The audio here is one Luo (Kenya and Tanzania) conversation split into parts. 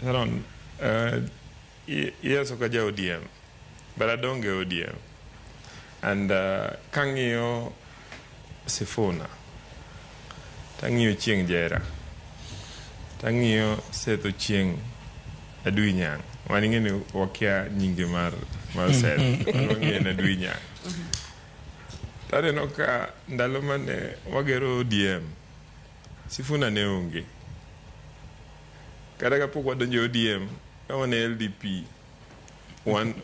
Sharon, yes, ok aja ODM, but adongo e ODM. And kang'iyo Sifuna, tang'iyo Chieng' Jera, tang'iyo Seth Ochieng' Adui Nyang'. Wan ing'e ni wakia nyinge mar Seth, wan wang'eyo en Adui Nyang'. Taneno ka ndalo mane wagero ODM, Sifuna ne onge. Kata kapok wadonjo e ODM, ka wan e LDP, wan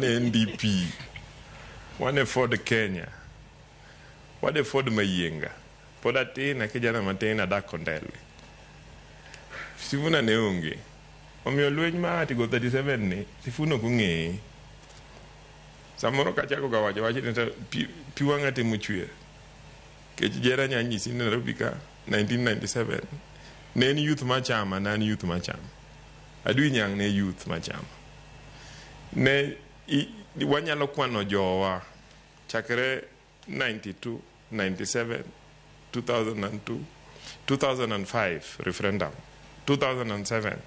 e NDP, wan e Ford Kenya, wan e Ford Mayienga. Pod atin, a kijana matin adak Kondele. Sifuna ne onge. Omiyo lweny mar Article 37 ni, Sifuna ok ong'eye. Samoro kachako ga wacho wachni to pi wang'a temo chwer. Kech Jera nya nyisi ni Nairobi ka 1997 ne en youth ma chama, ne an youth ma chama. Adui Nyang' ne youth ma chama. Ne wanyalo kwano jowa chakre 92, 97, 2002, 2005 referendum, 2007,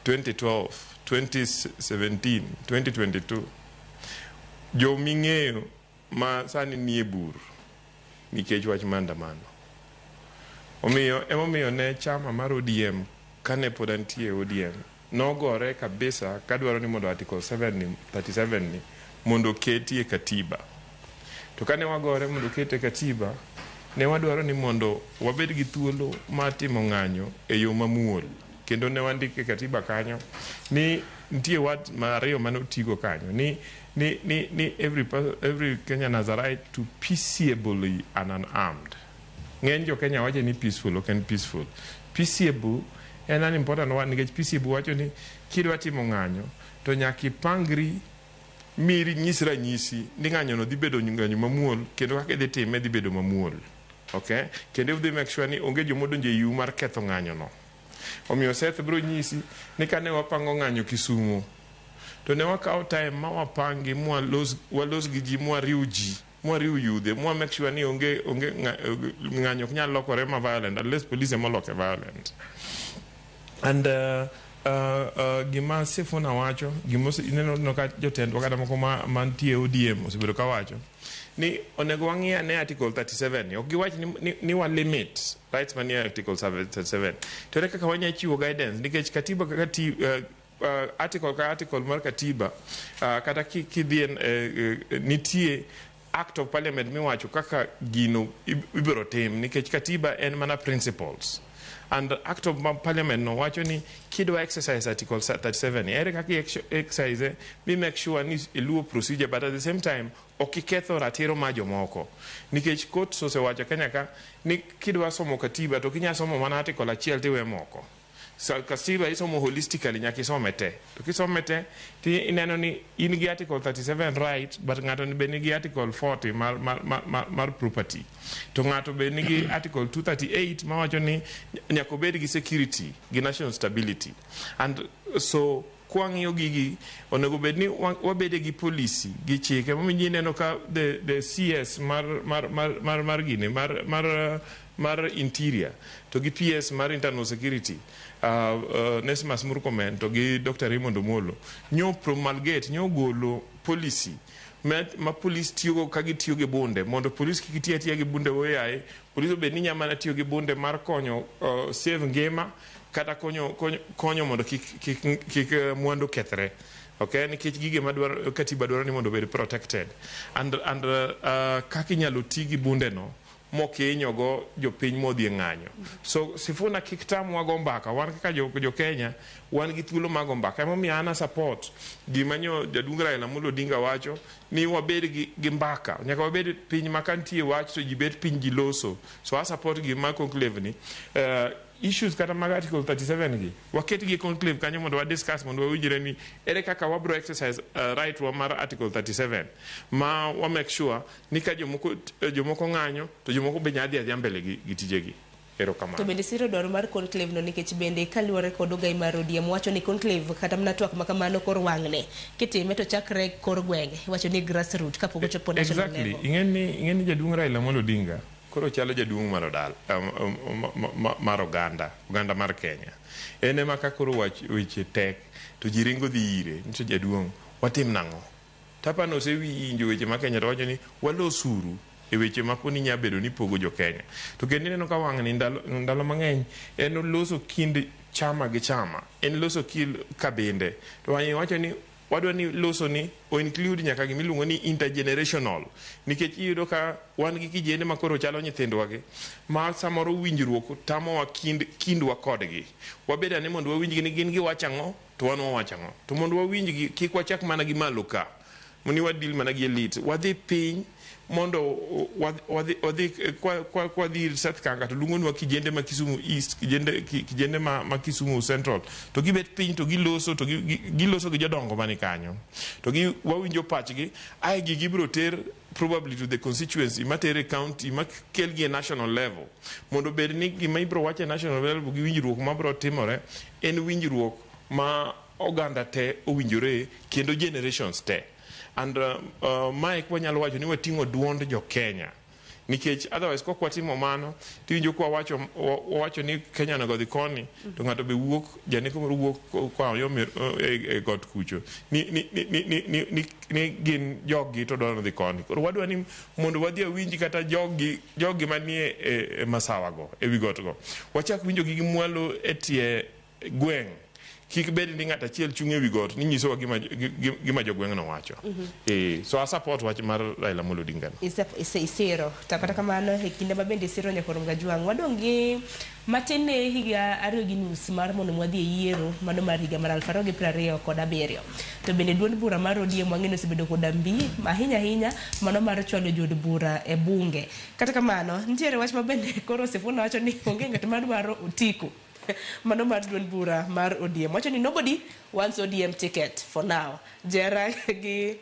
2012, 2017, 2022. Joming'eyo ma sani nie bur nikech wach maandamano. Omiyo emomiyo ne chama mar ODM kane pod antie ODM nogore kabisa kadwaro ni mondo Article 7 ni, 37 ni mondo oketi e katiba. To kane wagore mondo okete e katiba, ne wadwaro ni mondo wabed gi thuolo mar timo ng'anyo e yo mamuol. Kendo ne wandiko e katiba kanyo ni nitie word ariyo mane otigo kanyo ni every Kenyan has a right to peaceably and unarmed. Ng'eny jo Kenya wacho ni peaceful, ok en peaceful. Peaceable en an important one nikech peaceable wacho ni kidwa timo ng'anyo to nyaka ipangri mi nyis ranyisi ni ng'anyo no dhi bedo ng'anyo mamuol kendo kaka idhi time dhi bedo mamuol. Okay? Kendo idhi make sure ni onge joma odonjo e yiu mar ketho ng'anyo no. Omiyo Seth biro nyisi ni kane wapango ng'anyo Kisumu to ne wakawo time ma wapangi mwalos walos gi ji mwariw ji mwariw yudhe mwa make sure ni onge ng'anyo ok nyal lokore ma violent unless police ema oloke violent. And gima Sifuna wacho, gima ineno ka jotendwa kata moko ma mantie ODM osebedo ka wacho ni onego wang'i ane Article 37 ni. Ok giwach ni wa limit rights manie Article 37. To ere kaka wanya chiwo guidance nikech katiba kaka ti, article ka article mar katiba kata kidhi nitie act of parliament miwacho kaka gino ibiro tim nikech katiba en mana principles and act of parliament no wacho ni kidwa exercise Article 37, ere kaka i exercise mi make sure ni iluwo procedure, but at the same time ok iketho ratiro ma jomoko nikech courts osewacho Kenya ka ni kidwa somo katiba to ok inyal somo mana article achiel tiwe moko. So, katiba isomo holistically, nyaka isome te. To kisome te ti ineno ni in gi Article 37 right, but ng'ato be nigi Article 40 mar property, to ng'ato be nigi Article 238 mawacho ni nyaka obed gi security gi national stability. And so kwang'iyo gigi, onego bed ni wabede gi policy gi chike momiyo ineno ka the CS mar gini mar interior to gi PS mar internal security, Onesmus Murkomen to gi Dr. Raymond Omolo nyo promulgate, nyo golo policy ma police tiyogo ka gitiyo gi bunde mondo police kik ti atiya gi bunde oyaye. Police obed ni nya mana tiyo gi bunde mar konyo save ngima kata konyo mondo kik mwandu kethre. Okay, nikech gige madwaro katiba dwaro ni mondo obed protected and kaka inyalo ti gi bunde no mokinyogo jopiny modhi e ng'anyo. So Sifuna kik tamwa go mbaka. Wan kaka jo Kenya wan gi thuolo mar go mbaka. Emomiyo an a support gima nyo jaduong' Raila Amolo Odinga wacho ni wabed gi mbaka. Nyaka wabed piny ma ka nitie wach to ji bet piny ji loso. So a support gima conclave ni. Issues kata mag Article 37 gi waket gi e conclave kanyo mondo wa discuss, mondo wawinjre ni ere kaka wabro exercise right wa mar Article 37 ma wa make sure ni ka jomoko ng'anyo to jomoko be nyadhi adhiya mbele gi tijegi. Erokamano. To bende siro dwaro mar conclave no, nikech bende kaluwore kod ogai mar ODM wacho ni conclave kata mana twak ma kamano kor wang'ne kitime to chakre kor gwenge, iwacho ni grassroot kapok ochopo national level. Ing'eni jaduong' Raila Amolo Odinga koro koro chalo jaduong' mar odal, mar oganda, oganda mar Kenya. En ema ka koro wach weche tek to ji ringo dhi ire ni to jaduong' watim nang'o? Tapa nosewinjo weche ma Kenya to wacho ni walosuru e weche ma poni nya bedo ni pogo jo Kenya. To kendo ineno ka wang'ni ndalo, ndalo mang'eny en oloso kind chama gi chama, en loso kind kabinde. To wang'ni wacho ni wadwa ni loso ni o include nyaka gimiluongo ni intergenerational nikech iyudo ka wan gi kijende ma koro chalo nyithindwa gi ma samoro winjruok tamowa kind kindwa kodgi wabed ane mondo wawinjgi ni gin giwacho ang'o to wan wawacho ang'o to mondo wawinjgi kik wachak mana gi malo ka ni wadil mana gi elite wadhi piny mondo wadhi wadhi kwa kwa dhi ir Seth Kanga to luongonwa kijende ma Kisumu East kijende kijende ma Kisumu Central to gibet piny to giloso to giloso gi jodongo mani kanyo to gi wawinjo pachgi ae gigi biro ter probably to the constituency matere county makelgi e national level mondo bed ni gima ibiro wacho e national level gi winjruok mabiro timore en winjruok ma oganda te owinjore kendo generations te and mae wanyalo wacho ni wating'o duond jo Kenya nikech otherwise kok watimo mano tiwinjo kwa wacho wacho ni Kenya onego dhi koni to ng'ato be wuok janeko moro wuok koa yo e got kucho ni ni ni ni ni ni ni gin joggi to dwaro dhi koni koro wadwa ni mondo wadhi awinj kata joggi joggi manie e masawa go e wi got go wachak winjo gi mwalo e tie gweng' kik bed ni ng'at achiel chung' ewi got ni nyisowa gima gima jogweng'no wacho. So a support wach mar Raila Amolo Odinga no. Isiro to kata kamano e kinde ma bende isiro nyaka Gajwang' wadong' gi matin ne higa 2.5 mar mondo mwadhi e yiero mano mar higa mar 2027 to bende duond bura mar ODM wang'e ni osebedo koda mbi ahinya ahinya mano mar chwalo jood bura e bunge kata kamano nitiere wach ma bende koro Sifuna wacho ni onge ng'at madwaro otiko mano mar duond bura mar ODM wacho ni nobody wants ODM ticket for now jera gi